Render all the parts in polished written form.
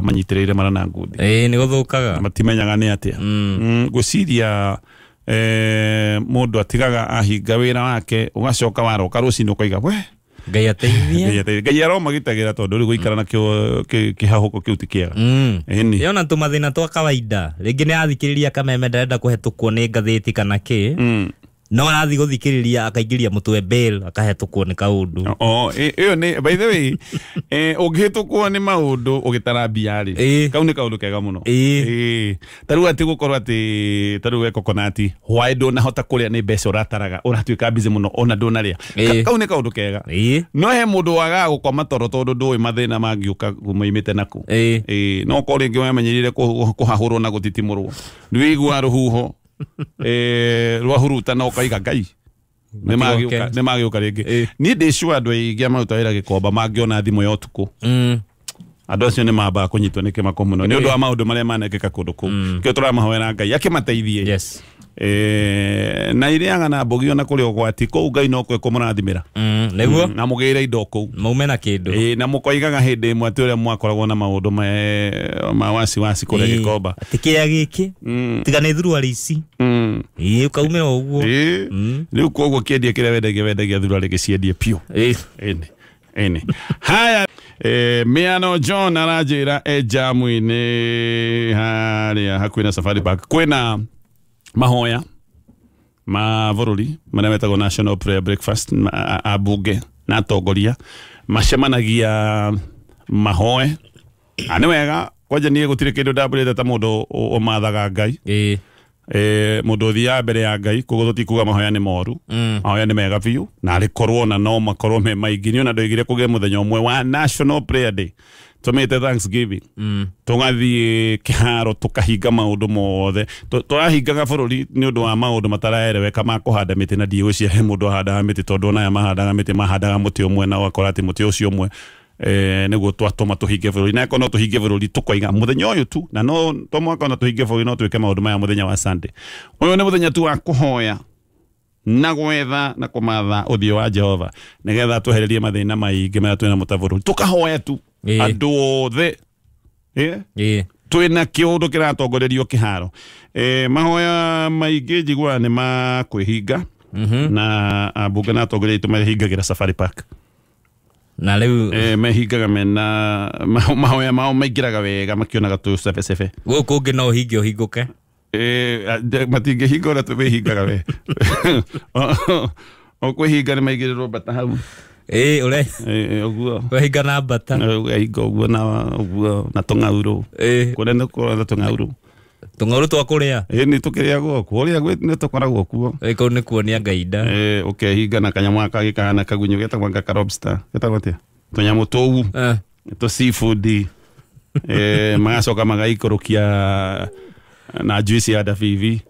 Manyitĩrĩire mara na ngundi. Ĩĩ, nĩ gũthũkaga. Matimenyaga nĩ atĩa. Ngwĩciria mũndũ atigaga ahinga wĩra wake, ũgacoka waroka rũcinĩ ũkoiga we Ngai ateithie. Ngai aromagitagĩra tondũ rĩu gũikara nakĩo kĩhahũko kĩu ti kĩega. Ĩni. Yona tũmathĩna twa kawaida, rĩngĩ nĩ athikĩrĩria kameme, ndarenda kũhetũkwo nĩ ngathĩti kana kĩ, no arathiĩ gũthikĩrĩria akaingĩria mũtwe bail akahetũkwo nĩ kaũndũ. Oh, ĩyo nĩ, by the way, ũngĩhĩtũkwo nĩ maũndũ ũgĩtara mbia rĩ, kau nĩ kaũndũ kega mũno. Ĩĩ. Ta rĩu atĩ gũkorwo atĩ ta rĩu we coconut hwaĩ ndũnahota kũrĩa nĩ mbeca ũrataraga, ũratuĩka busy mũno ona ndũnarĩa. Kau nĩ kaũndũ kega. No he mũndũ wagaga gũkoma toro tondũ ndũĩ mathĩna mangĩũka moimĩte naku. Ĩĩ, no korwo rĩngĩ wamenyerire kũhahũrwo na gũtitimũrwo, nĩwĩiguaga rũhuho rwahurutana ũkaiga Ngai nĩ magĩũka rĩngĩ. Niĩ ndĩ sure andũ aingĩ a maruta wĩra Gĩkomba mangĩona thimũ ya ũtukũ, andũ acio nĩ mambaga kũnyitwo nĩ kĩmako mũno nĩ ũndũ wa maũndũ marĩa manekĩka kũndũ kũu. Kĩo tũramahoera Ngai akĩmateithie. Na irĩaga na mbũgi ona kũrĩ ũgwati kũu, Ngai no kwe kũmũrathimĩra. Nĩguo. Na mũgĩre indo kũu, maume na kĩndũ. Na mũkoigaga hĩndĩ ĩmwe atĩ ũrĩa mwakoragwo na maũndũ ma wasiwasi kũrĩa Gĩkomba, atĩ kĩrĩa gĩkĩ tiga nĩ thuruarĩ ici. Ĩĩ, ũkaumĩra ũguo. Rĩu koguo kĩendia kĩrĩa wendagia, wendagia thuruarĩ gĩciendie piũ. Ĩni ĩni. Haya, Miano John aranjĩra e jamu-inĩ harĩa hakuhĩ na Safari Park kwĩna mahoya ma bũrũri marĩa metagwo National Prayer Breakfast. Ambunge na atongoria macemanagia mahoe. Na nĩ wega kwanja, niĩ gũtirĩ kĩndũ ndambũrĩte ta mũndũ ũmathaga Ngai, mũndũ ũthiaga mbere ya Ngai. Koguo tũtikuga mahoya nĩ moru. Mahoya nĩ mega biũ, na arĩ korwo na no makorwo me maingĩ. Niĩ ona ndoigire kũgĩe mũthenya ũmwe wa National Prayer Day, tũmĩte Thanksgiving, tũgathiĩ kĩharo tũkahinga maũndũ mothe. Tũrahingaga bũrũri nĩ ũndũ wa maũndũ mataraereweka ma kũhanda mĩtĩ, na ndigwĩciria he mũndũ ahandaga mĩtĩ, tondũ ona aya mahandaga mĩtĩ mahandaga mũtĩ ũmwe na ũgakora atĩ mũtĩ ũcio ũmwe nĩguo twatũma tũhinge bũrũri. Na akorwo no tũhinge bũrũri tũkoiga mũthenya ũyũ tu, na no to mwaka ona tũhinge bũrũri, no twĩke maũndũ maya mũthenya wa Sunday. Ũyũ nĩ mũthenya tu wa kũhoya na gwetha na kũmatha ũthiũ wa Jehova nĩgetha twehererie mathĩna maingĩ marĩa twĩna namo ta bũrũri. Tũkahoya tu andũ othe. Twĩna kĩũndũ kĩratongorerio kĩharo. Mahoya maingĩ njiguaga nĩ ma kwĩhinga, na ambunge na atongoria aitũ mehingagĩra Safari Park. Na rĩu Mehingaga mena mahoya mao maingĩraga wega makĩonaga tũcebecebe. Gũkũ ũngĩ no ũhinge ũhingũke. Matingĩhinga ũrĩa tũwĩhingaga we. O kwĩhinga nĩ maigĩrĩrwo mbata hau. Ĩĩ, ũre Ũguo. Ũrehinga na mbata. Ũgahinga ũguo na ũguo na tũng'aurũ. Kũrĩa nĩ kũrĩa na tũng'aurũ. Tũng'aurũ twa kũrĩa. Ĩĩ, nĩ tũkĩrĩagwo kuo, ũrĩa nĩ tũkoragwo kuo. Ĩĩ, kũu nĩ kuonia Ngai nda. Ũkehinga na kanyamũ gaka gĩkahana kagunyũ getagwo anga ka lobster, getagwo atĩa, tũnyamũ tũu tũ seafood. Magacoka magaikũrũkia na juice ya ndabibi.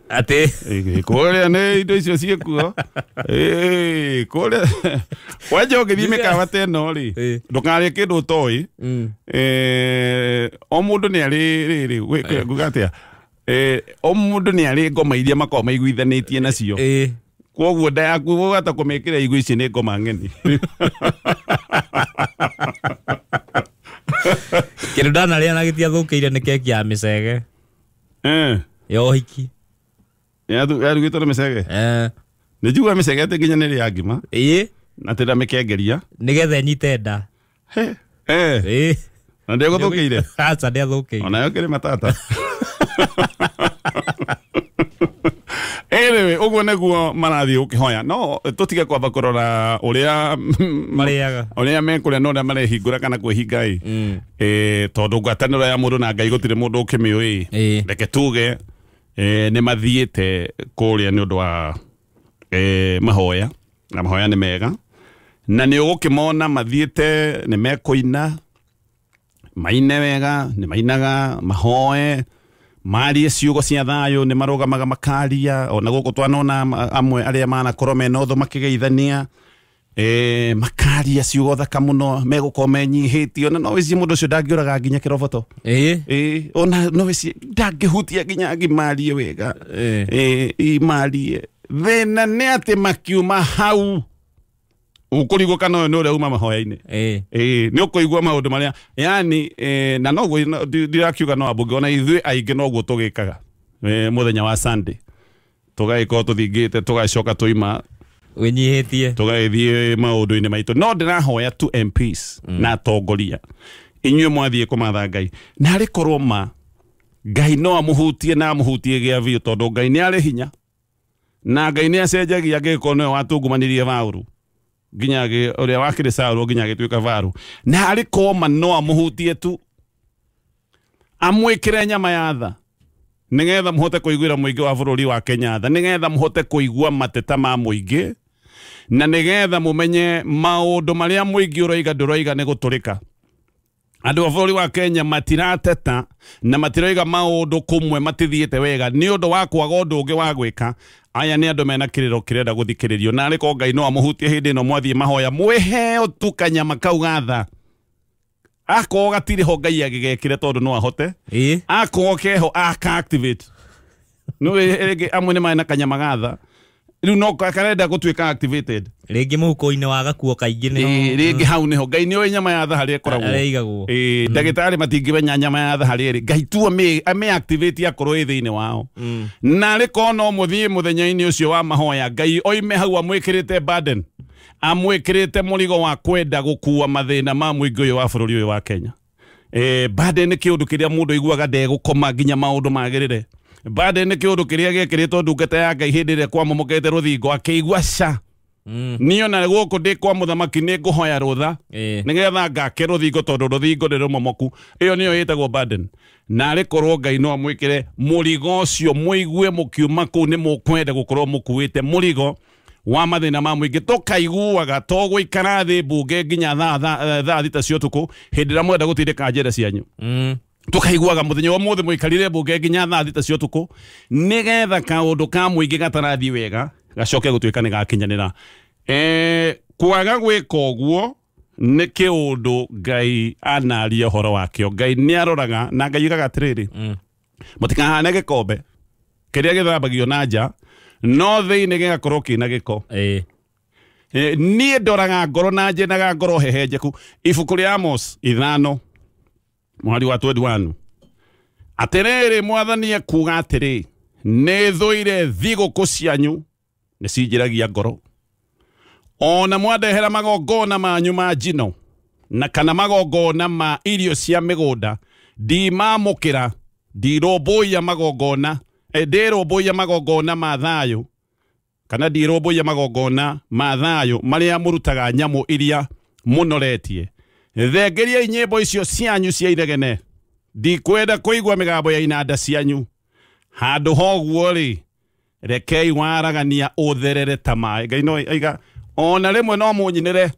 Atĩ? Kũrĩa nĩ indo icio ciĩkuo. Kũrĩa kwanja ũngĩthiĩ mĩkawa ta ĩno rĩ, ndũkarĩe kĩndũ ũtoĩ. O mũndũ nĩ arĩ rĩrĩ, nguga atĩa, o mũndũ nĩ arĩ ngoma iria makoragwo maiguithanĩtie nacio. Koguo nda yaku ũgata kũmĩkĩra igu ici nĩ ngoma ng'eni. Kĩndũ ndanarĩa na gĩtiathũkĩire nĩ keki ya mĩcege ya ũhiki. Yarugĩtwo na mĩcege? Nĩ njiguaga mĩcege atĩ nginya nĩ ĩrĩ ya ngima. Na atĩ ndamĩkengeria. Nĩgetha ĩnyite nda. He. Na ndĩgũthũkĩire? Aca, ndĩathũkĩire. Onayo kĩrĩ matata. Anyway, ũguo nĩguo marathiĩ gũkĩhoya, no tũtige kwamba kũrora ũrĩa marĩaga, ũrĩa mekũrĩa na ũrĩa marehingũra kana kwĩhinga ĩ. Tondũ ngwatanĩro ya mũndũ na Ngai gũtirĩ mũndũ ũkĩmĩũĩ. Reke tuge nĩ mathiĩte kũrĩa nĩ ũndũ wa mahoya, na mahoya nĩ mega, na nĩ ũgũkĩmona mathiĩte nĩ mekũina, maine wega, nĩ mainaga, mahoe, marie ciugo cia thayũ, nĩ marũgamaga makaria. Ona gũkũ twanona amwe arĩa manakorwo mena ũthũ makĩgeithania, makaria ciugo thaka mũno, megũkorwo menyihĩtie. Ona no wĩcie mũndũ ũcio ndangĩũraga nginya kĩroboto. Ona no wĩcie ndangĩhutia nginya ngimarie wega. Imarie. Thĩna nĩ atĩ makiuma hau Ũkũrigwo kana ũyũ nĩ ũrĩa uma mahoya-inĩ. Nĩ ũkũigua maũndũ marĩa yani na noguo ndirakiuga no ambunge ona ithuĩ aingĩ noguo tũgĩkaga mũthenya wa Sunday tũgagĩkorwo tũthingĩte tũgacoka tũima wĩnyihĩtie tũgagĩthiĩ maũndũ-inĩ maitũ. No ndĩrahoya tu MPs na atongoria inyuĩ mwathiĩ kũmatha Ngai na arĩ korwo ma Ngai no amũhutie na amũhutie gĩa biũ tondũ Ngai nĩ arĩ hinya na Ngai nĩ acenjagia angĩgĩkorwo nĩwe watungumanirie Paũlũ nginya ũrĩa wakĩrĩ Saũlũ nginya agĩtuĩka Paũlũ na arĩ koma no amũhutie tu amwĩkĩre nyama ya tha nĩgetha mũhote kũiguĩra mũingĩ wa bũrũri wa Kenya tha, nĩgetha mũhote kũigua mateta ma mũingĩ na nĩgetha mũmenye maũndũ marĩa mũingĩ ũroiga ndũroiga nĩ gũtũrĩka. Andũ a bũrũri wa Kenya matirateta na matiroiga maũndũ kũmwe matithiĩte wega nĩ ũndũ wa kwaga ũndũ ũngĩ wa gwĩka. Aya nĩ andũ mena kĩrĩro kĩrenda gũthikĩrĩrio na arĩ ko Ngai no amũhutie hĩndĩ ĩno mwathiĩ mahoya mwĩheo tu kanyama kau gatha akorwo gatirĩ ho Ngai agĩgekĩre tondũ no ahote akorwo keho aka activate no rĩngĩ amwe nĩ marĩ na kanyama gatha rĩu no karenda gũtuĩka activated rĩngĩ mũhuko-inĩ wa gakuo kaingĩ nĩho rĩngĩ hau nĩho Ngai nĩoĩ nyama ya tha harĩa ĩkoragwo ndagĩtarĩ matingĩmenya nyama ya tha harĩa ĩrĩ Ngai tu ame activate akorwo ĩ thĩinĩ wao na rĩkorwo no mũthiĩ mũthenya-inĩ ũcio wa mahoya Ngai oime hau amwĩkĩrĩte burden amwĩkĩrĩte mũrigo wa kwenda gũkua mathĩna ma mũingĩ ũyũ wa bũrũri ũyũ wa Kenya. Burden nĩ kĩũndũ kĩrĩa mũndũ aiguaga ndegũkoma nginya maũndũ magĩrĩre. Burden nĩ kĩũndũ kĩrĩa gĩekĩrĩtwo ndungata ya Ngai hĩndĩ ĩrĩa kwamomokete rũthingo akĩigua ca niĩ ona gũkũ ndĩ kwa mũthamaki nĩ ngũhoya rũtha nĩgetha ngake rũthingo tondũ rũthingo nĩ rũmomoku. Ĩyo nĩyo ĩtagwo burden. Na arĩ korwo Ngai no amwĩkĩre mũrigo ũcio mũigue mũkiuma kũu nĩ mũkwenda gũkorwo mũkuĩte mũrigo wa mathĩna ma mũingĩ tũkaiguaga to gũikara thĩ mbunge nginya thaa thita cia ũtukũ hĩndĩ ĩrĩa mwenda gũtindĩka njĩra cianyu. Tukaiguaga mũthenya wa mũthĩ mũikarire mbunge nginya thaa thita cia ũtukũ nĩgetha kaũndũ ka mũingĩ gatarathiĩ wega gacoke gũtuĩka nĩ gakinyanĩra. Kwaga gwĩka ũguo nĩ kĩũndũ Ngai anaria ũhoro wakĩo. Ngai nĩ aroraga na Ngai oigaga atĩrĩrĩ mũtikahane gĩkombe kĩrĩa gĩthambagio na nja no thĩinĩ gĩgakorwo kĩna gĩko. Niĩ ndoraga ngoro na njenaga ngoro hehenjeku. Ibuku rĩa Amos 5 mũhari wa 21 atĩrĩrĩ mwathani ekuuga atĩrĩ nĩ thũire thigũkũ cianyu nĩ cinjĩragia ngoro ona mwandehera magongona manyu ma njino na kana magongona ma irio cia mĩgũnda ndimamũkĩra ndirũmbũiya magongona ndĩrũmbũiya magongona ma thayũ kana ndirũmbũiya magongona ma thayũ marĩa mũrutaga nyamũ iria mũnoretie. Thengeriai nyĩmbo icio cianyu cia iregene ndikwenda kũigua mĩgambo ya inanda cianyu. Handũ ha ũguo rĩ rekei waragania ũtherere ta maĩ. Ngai no aiga ona rĩmwe no mũnyinĩre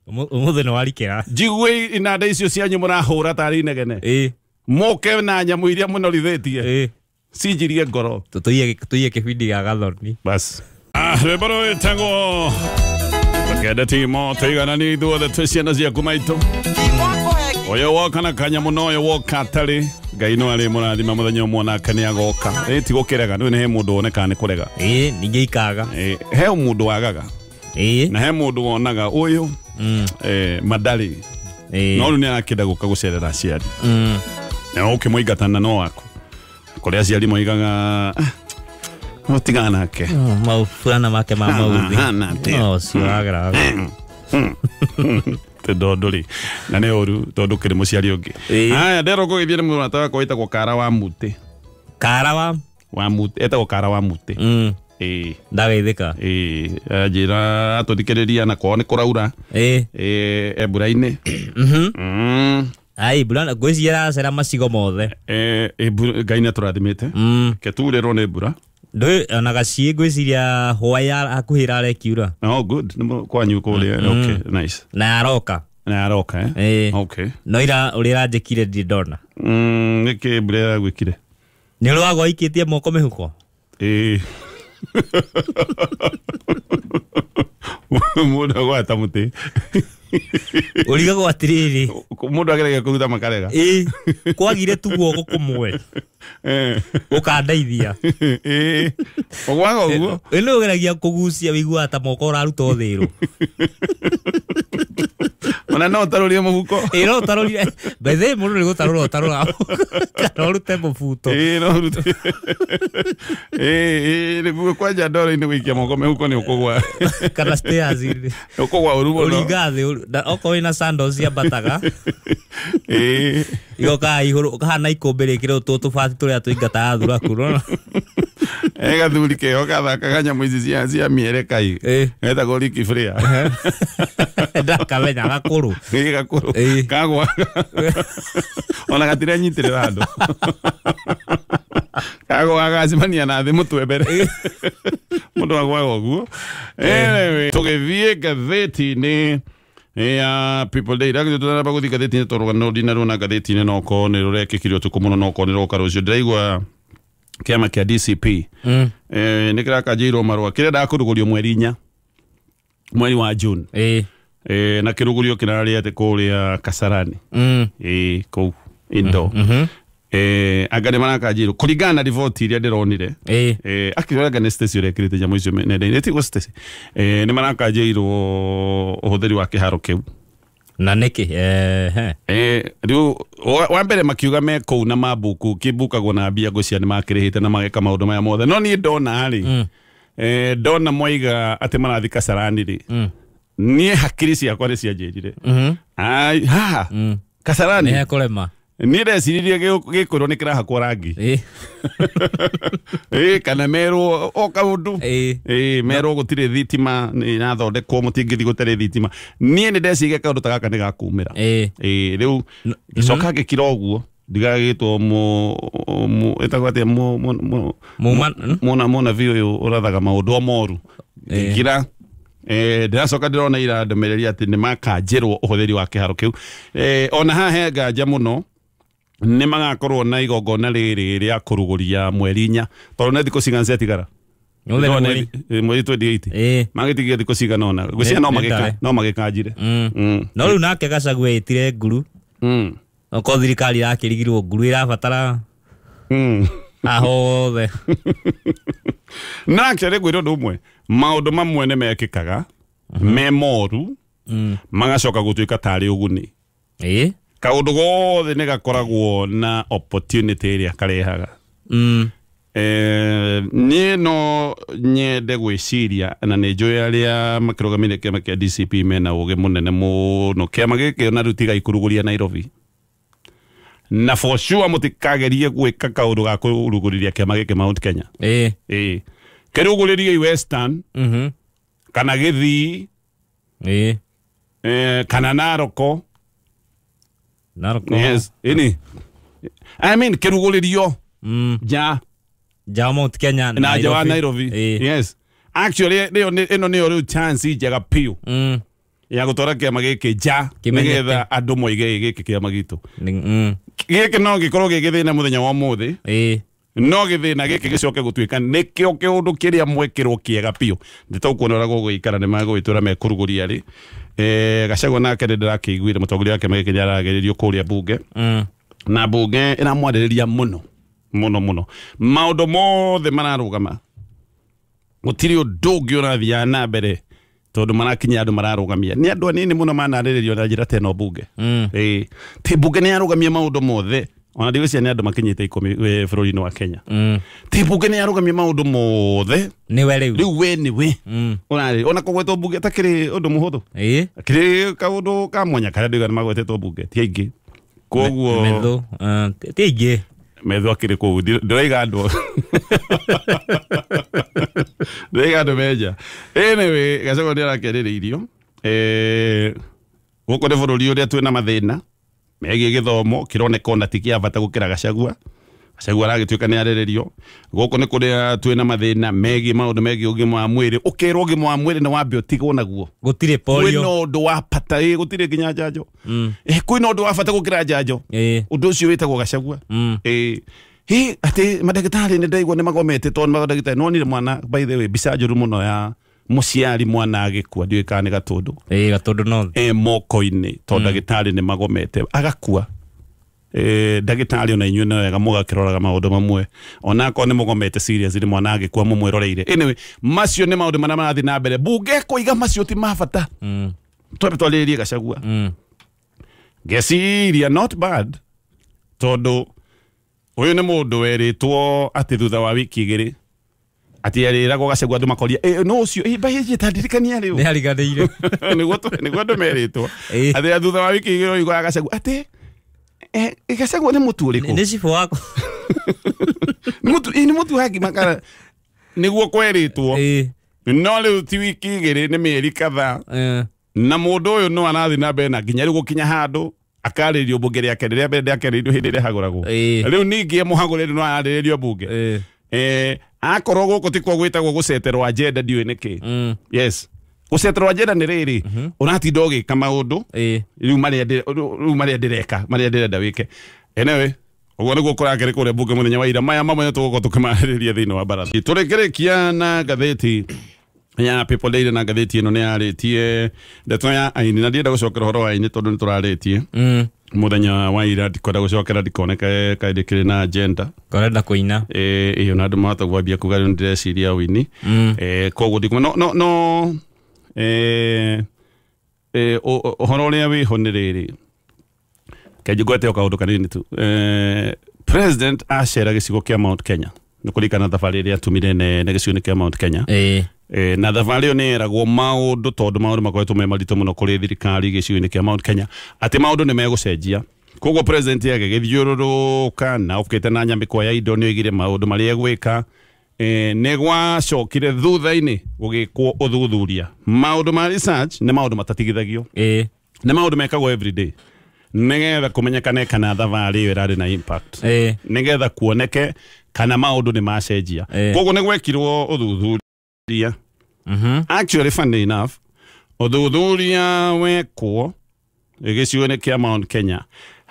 ũmũthĩ nĩ warikĩra njigue inanda icio cianyu mũrahũra tarĩ inegene mũke na nyamũ iria mũnorithĩtie cinjirie ngoro tũiye kĩbindi gĩa gathoni bas. Rwĩmbo rwĩtagwo Tukende timo tũigananie ithuothe twĩ ciana ciaku maitũ ũyũ woka na kanyamũ na ũyũ woka atarĩ Ngai no arĩ mũrathima mũthenya ũmwe onake nĩ agoka. Ti gũkĩrega nĩ he mũndũ wonekaga nĩ kũrega ningĩ ikaga he mũndũ wagaga na he mũndũ wonaga ũyũ madarĩ no rĩu nĩ arakĩenda gũka gũcerera aciari na ũkĩmũingatana no waku kũrĩa aciari moigaga tigana nake maũburana make ma mauthi ũcio wagera tondũ rĩ na nĩ ũru tondũ kĩrĩ mũciari ũngĩ. Haya nderwo ngũgĩthiĩ nĩ mũrata wakwa wĩtagwo Kara wa Mũtĩ. Kara wa Mũtĩ etagwo Kara wa Mũtĩ. Ndageithĩka njĩra atũthikĩrĩria na kwao nĩ kũraura mbura-inĩ. Ai mbura ngwĩciria ĩracera macigo mothe. Ngai nĩ atũrathimĩte keturĩrwo nĩ mbura ndũĩ ona gaciĩ ngwĩciria hwaĩ hakuhĩ ĩrarekiura. Oh good kwanyu kũrĩa. Okay nice. Na aroka na aroka okay no ira ũrĩa ĩranjĩkire ndirĩ ndona. Nĩkĩ mbura ĩragwĩkire? Nĩ ũrĩ wagwa aikĩtie moko mĩhuko? Mũndũ agwata mũtĩ. Ũrigagwo atĩrĩrĩ. Mũndũ ageragia kũruta makarega. Ĩĩ, kwagire tu guoko kũmwe. Ũkandeithia. Ĩĩ. Ũgwaga ũguo. Ĩĩ nĩ ũgeragia kũgucia wĩiguaga ta moko ũraruta ũthĩrũ. Ona no ũtarũrie mũhuko. Ĩĩ no ũtarũrie. By the way mũndũ nĩ gũtarũra ũtarũra. Kana ũrute mũbuto. Ĩĩ no ũrute. Ĩĩ nĩguo kwanja ndoro-inĩ gũikia moko mĩhuko nĩ ũkũgwa. Kana stairs-inĩ. Ũkũgwa ũru mũno. Ũringa thĩ okorwo wĩna sandals ciambataga. Ĩĩ. Igokaga igũrũ ũkahana ikũmbĩ rĩkĩrĩtwo tũbati tũrĩa tũingataga thuraku ũrona. Gathuri keho gathakaga nyamũ ici cia mĩereka ĩ. Getagwo Ricky Flair. Ndakamenya gakũrũ. Ĩ gakũrũ. Kagwa. Ona gatirenyitĩrĩra handũ. Kagwa gagacemania na thĩ mũtwe mbere. Mũndũ agwaga ũguo. Anyway, tũgĩthiĩ ngathĩti-inĩ ya People Day. Ragithĩ tũtaramba gũthiĩ ngathĩti-inĩ tondũ rũgano ndinaruona ngathĩti-inĩ no okorwo nĩ rũrekĩkire ũtukũ mũno no okorwo nĩ rũgoka rũciũ. Ndĩraigua kĩama kĩa DCP nĩ kĩrakanjĩirwo marũa kĩrendaga kũrugũrio mweri 4 mweri wa June. Na kĩrugũrio kĩrarĩ atĩ kũrĩa Kasarani. Kũu Indo. Anga nĩ marakanjĩirwo kũringana na riboti iria ndĩronire. Akĩrora nĩ Stacy ũrekĩrĩte nyamũ icio nenda-inĩ tiguo Stacy. Nĩ marakanjĩirwo ũhũthĩri wa kĩharo kĩu. Na nĩkĩ? Rĩu wa mbere makiuga me kũu na mabuku kĩbukagwo na mbia ngũcia nĩ makĩrĩhĩte na mageka maũndũ maya mothe. No niĩ ndona rĩ, ndona moiga atĩ marathiĩ Kasarani rĩ, niĩ hakiri ciakwa nĩ cianjĩrire. Ai haha Kasarani nĩ hekũrema. Niĩ ndeciririe gĩkwĩrwo nĩ kĩrahakwo rangi. Kana merwo o kaũndũ. Merwo gũtirĩ thitima ĩrathondekwo mũtingĩthiĩ gũtarĩ thitima. Niĩ nĩ ndeciririe kaũndũ ta gaka nĩ gakumĩra. Rĩu ngĩcoka ngĩkira ũguo ndigagĩtwo ĩtagwo atĩa mũnabii ũyũ ũrathaga maũndũ o moru. Ngĩkira. Ndĩracoka ndĩrona ira ndũmĩrĩri atĩ nĩ makanjĩrwo ũhũthĩri wa kĩharo kĩu. Ona haha he nganja mũno nĩ magakorwo na igongona rĩrĩ rĩa kũrugũria mweri 4 tondũ nĩ thikũ cigana ciatigara? Mweri 28. Magĩtigia thikũ cigana ũna ngwĩciria no magĩkanjire. No rĩu nake Gachagua ĩtire nguru. Okorwo thirikari ĩrakĩrigirwo nguru ĩrabatara ahothe. Na actually ngwĩra ũndũ ũmwe, maũndũ mamwe nĩ mekĩkaga me moru magacoka gũtuĩka tarĩ ũguni. Kaũndũ gothe nĩ gakoragwo na opportunity ĩrĩa karehaga. Niĩ no nyende gwĩciria na nĩ njũĩ arĩa makĩrũgamĩrĩire kĩama kĩa DCP mena ũgĩ mũnene mũno. Kĩama gĩkĩ ona rĩu tigai kũrugũria Nairobi. Na for sure mũtikagerie gwĩka kaũndũ ga kũrugũrĩria kĩama gĩkĩ Mount Kenya. Kĩrugũrĩrie Western kana Gĩthii kana Naroko. Naroko. Yes, ini. I mean kĩrugũrĩrio nja nja Mount Kenya na nja wa Nairobi. Yes. Actually ĩno nĩyo rĩu chance njega piũ ya gũtwara kĩama gĩkĩ nja nĩgetha andũ moige gĩkĩ kĩama gitũ. Gĩkĩ no gĩkorwo gĩ gĩthĩna mũthenya wa ũmũthĩ. No gĩthĩna gĩkĩ gĩcoke gũtuĩka nĩkĩo kĩũndũ kĩrĩa mwekĩrwo kĩega piũ. Ndĩtũkuona ũrĩa gũgũikara nĩ magũgĩtũra mekũrugũria rĩ. Gachagua nake nĩ ndĩrakĩiguire mũtongoria wa kĩama gĩkĩ nĩaragĩrĩrio kũrĩa bunge. Na bunge ĩramwarĩrĩria mũno mũno mũno. Maũndũ mothe mararũgama. Gũtirĩ ũndũ ũngĩ ũrathiaga na mbere tondũ marakinya andũ mararũgamia. Nĩ andũ anini mũno manarĩrĩrio na njĩra ta ĩno bunge. Ti bunge nĩ yarũgamia maũndũ mothe. Ona ndigwĩciria nĩ andũ makinyĩte 10 bũrũri-inĩ wa Kenya. Ti bunge nĩ yarũgamia maũndũ mothe. Nĩwe rĩu. Rĩu we nĩwe. Ũrarĩ ona kũgwetwo bunge takĩrĩ ũndũ mũhũthũ. Kĩrĩ kaũndũ ka mwanya karĩa ndĩga nĩ magwetetwo bunge ti aingĩ. Koguo metho ti aingĩ. Metho akĩrĩ kũu ndĩraiga andũ. Ndĩraiga andũ menja. Anyway, Gachagua nĩ arakĩarĩrĩirio. Gũkũ nĩ bũrũri ũrĩa twĩna mathĩna megiĩ gĩthomo kĩroneka ona ti kĩa bata gũkĩra Gachagua. Gachagua aragĩtuĩka nĩ arĩrĩrio. Gũkũ nĩ kũrĩa twĩna mathĩna megiĩ maũndũ megiĩ ũgima wa mwĩrĩ. Ũkĩrwo ũgima wa mwĩrĩ nĩ wambe ũtigwo naguo. Gũtirĩ polio. Kwĩna ũndũ wa bata gũtirĩ nginya njanjo. Kwĩna ũndũ wa bata gũkĩra njanjo. Ũndũ ũcio wĩtagwo Gachagua. Hi atĩ mandagĩtarĩ nĩ ndaigua nĩ magomete tondũ mandagĩtarĩ nonire mwana, by the way, mbica njũru mũno ya mũciari mwana agĩkua, ndiũĩ kana nĩ Gatũndũ. Ĩĩ, Gatũndũ North. E moko-inĩ tondũ ndagĩtarĩ nĩ magomete agakua. Ndagĩtarĩ ona inyuĩ no wega mũgakĩroraga maũndũ mamwe onakorwo nĩ mũgomete seriously mwana agĩkua mũmwĩroreire. Anyway, macio nĩ maũndũ marĩa marathiĩ na mbere bunge kũiga macio ti ma bata. Twambe twarĩrĩrie Gachagua. Ngeciria not bad tondũ ũyũ nĩ mũndũ werĩtwo atĩ thutha wa wiki igĩrĩ atĩ arĩragwo Gachagua andũ makoria no ũcio bahĩnjĩ tandirikania rĩu Nĩ ariganĩire. Nĩguo andũ merĩtwo atĩ thutha wa wiki igĩrĩ ũiguaga Gachagua atĩ Gachagua nĩ mũtu ũrĩkũ? Nĩ cibũ waku. Nĩ mũtu wa ngima kana nĩguo kwerĩtwo. No rĩu ti wiki igĩrĩ nĩ mĩeri kadhaa. Na mũndũ ũyũ no arathiĩ na mbere na nginya rĩu gũkinya handũ akarĩrio mbunge rĩake rĩrĩa mbere rĩakĩrĩirio hĩndĩ ĩrĩa hagũragwo. Rĩu ningĩ mũhagũre no ararĩrĩrio mbunge. Akorwo gũkũ tikuo gwĩtagwo gũceterwo agenda ndiũĩ nĩkĩ. Yes. Gũceterwo agenda nĩ rĩrĩ ũratinda ũgĩka maũndũ rĩu marĩa ndĩreka marĩa ndĩrenda wĩke. Anyway, ũguo nĩguo kũrakĩrĩ kũrĩa mbunge mũthenya wa ira. Maya mamwe nĩtũgũkorwo tũkĩmarĩrĩria thĩinĩ wa baratha. Tũrĩkĩrĩkia na ngathĩti ya People Daily na ngathĩti ĩno nĩ yarĩtie ndeto ya aini na ndienda gũcokera ũhoro wa aini tondũ nĩ tũrarĩtie mũthenya wa ira, ndikwenda gũcokera ndikoneke kaĩ ndĩkĩrĩ na agenda Korenda kũina. Ĩyo na andũ mahota gwambia kuga rĩu ndĩreciria ũini. Koguo ndikuma no ũhoro ũrĩa wĩho nĩ rĩrĩ kenji ngwete o kaũndũ kanini tu. President acera gĩcigo kĩa Mount Kenya nĩ kũririkana thabarĩ ĩrĩa atumire nene gĩcigo-inĩ kĩa Mount Kenya. Na thabarĩ ĩyo nĩ yeragwo maũndũ tondũ maũndũ makoretwo me maritũ mũno kũrĩ thirikari gĩcigo-inĩ kĩa Mount Kenya atĩ maũndũ nĩ megũcenjia. Koguo president agĩgĩthiũrũrũka na okĩte na nyamĩkwa ya indo nĩ oigire maũndũ marĩa egwĩka. Nĩ gwacokire thutha-inĩ gũgĩkwo ũthuthuria. Maũndũ ma research nĩ maũndũ matatigithagio. Nĩ maũndũ mekagwo everyday nĩgetha kũmenyekane kana thabarĩ ĩyo ĩrarĩ na impact. Nĩgetha kuoneke kana maũndũ nĩ macenjia. Koguo nĩ gwekirwo ũthuthuria. Actually, funny enough, ũthuthuria wekwo gĩcigo-inĩ kĩa Mount Kenya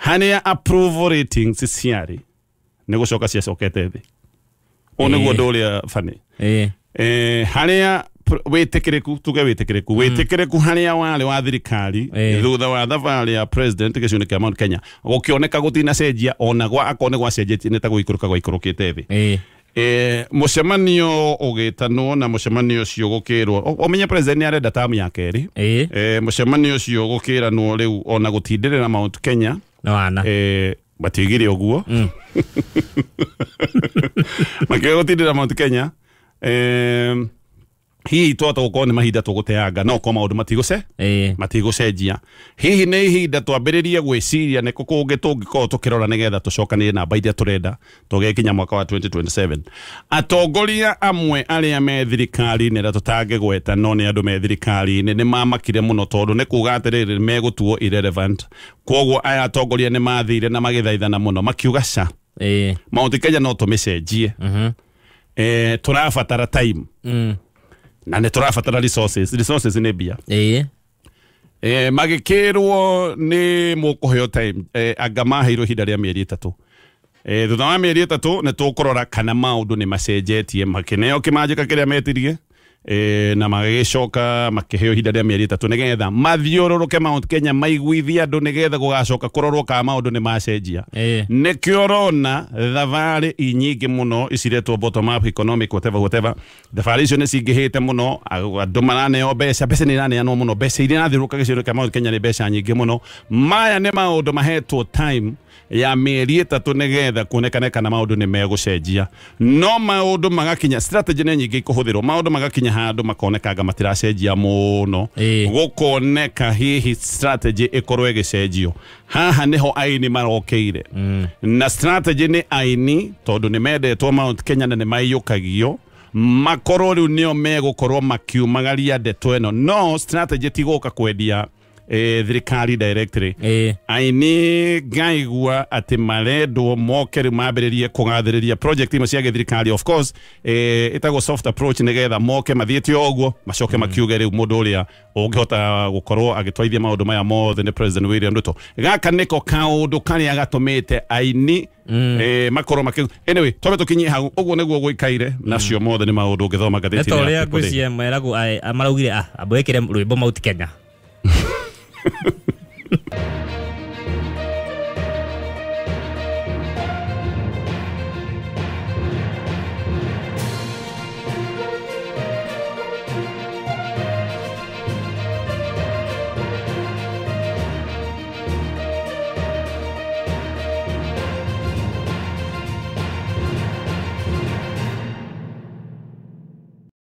harĩa approval ratings ciarĩ nĩ gũcoka ciacokete thĩ. Ũũ nĩguo ũndũ ũrĩa funny. Harĩa wĩtĩkĩrĩku tuge wĩtĩkĩrĩku wĩtĩkĩrĩku harĩa warĩ wa thirikari thutha wa thabarĩ ya president gĩcigo-inĩ kĩa Mount Kenya gũkĩoneka gũtinacenjia ona gwa akorwo nĩ gwacenjetie nĩ ta gũikũrũka gwaikũrũkĩte thĩ. Mũcemanio ũgĩtanwo na mũcemanio ũcio gũkĩrwo ũmenye president nĩ arenda tamu ya kerĩ. Mũcemanio ũcio gũkĩranwo rĩu ona gũtindĩrĩra Mount Kenya no ana matigire ũguo makiuga gũtindĩrĩra Mount Kenya. Hihi twahota gũkorwo nĩ mahinda tũgũteanga no korwo maũndũ matigũcenjia. Hihi nĩ ihinda twambĩrĩrie gwĩciria nĩkũ kũngĩ tũngĩkorwo tũkĩrora nĩgetha tũcokanĩrie namba iria tũrenda tũgĩkinya mwaka wa 2027. Atongoria amwe arĩa me thirikari-inĩ arĩa tũtangĩgweta no nĩ andũ me thirikari-inĩ nĩ mamakire mũno tondũ nĩ kuga atĩrĩrĩ megũtuo irrelevant. Koguo aya atongoria nĩ mathire na magĩthaithana mũno makiuga ca Mount Kenya no tũmĩcenjie. Tũrabatara time na nĩ tũrabatara resources. Resources nĩ mbia. Magĩkĩrwo nĩ mũkũheo time. Anga maheirwo ihinda rĩa mĩeri ĩtatũ. Thutha wa mĩeri ĩtatũ nĩ tũkũrora kana maũndũ nĩ macenjetie. Makĩneo kĩmanjĩka kĩrĩa metirie na magĩcoka makĩheo ihinda rĩa mĩeri ĩtatũ nĩgetha mathiũrũrũke Mount Kenya maiguithie andũ nĩgetha gũgacoka kũrorwo kana maũndũ nĩ macenjia. Nĩkĩo ũrona thabarĩ nyingĩ mũno iciretwo bottom up economic whatever whatever. Thabarĩ icio nĩ cingĩhĩte mũno, andũ maraneo mbeca, mbeca nĩ iraneanwo mũno, mbeca iria irathiũrũrũka gĩcigo kĩa Mount Kenya nĩ mbeca nyingĩ mũno. Maya nĩ maũndũ mahetwo time ya mĩeri ĩtatũ nĩgetha kuonekane kana maũndũ nĩ megũcenjia. No maũndũ magakinya strategy nĩ nyingĩ ikũhũthĩrwo, maũndũ magakinya handũ makonekanga matiracenjia mũno, gũkoneka hihi strategy ĩkorwo ĩgĩcenjio. Haha nĩho aini marokeire. Na strategy nĩ aini tondũ nĩ mendetwo Mount Kenya na nĩ maiyũkagio makorwo rĩu nĩo megũkorwo makiumagaria ndeto ĩno. No strategy ti gũka kwendia thirikari directly. Aini ngaigua atĩ marendwo moke rĩu mambĩrĩrie kũgathĩrĩria project imwe cia gĩthirikari, of course ĩtagwo soft approach, nĩgetha moke mathiĩte o ũguo macoke makiuge rĩu mũndũ ũrĩa ũngĩhota gũkorwo agĩtwaithia maũndũ maya mothe nĩ President William Ruto. Gaka nĩko kaũndũ karĩa gatũmĩte aini makorwo makĩ anyway twambe tũkinyie hau ũguo nĩguo gũikaire nacio mothe nĩ maũndũ ũngĩthoma nĩ ta ngathĩti-inĩ ya ũrĩa People Daily. ngwĩciria meragwo maraugire ambwĩkĩre rwĩmbo Mount Kenya.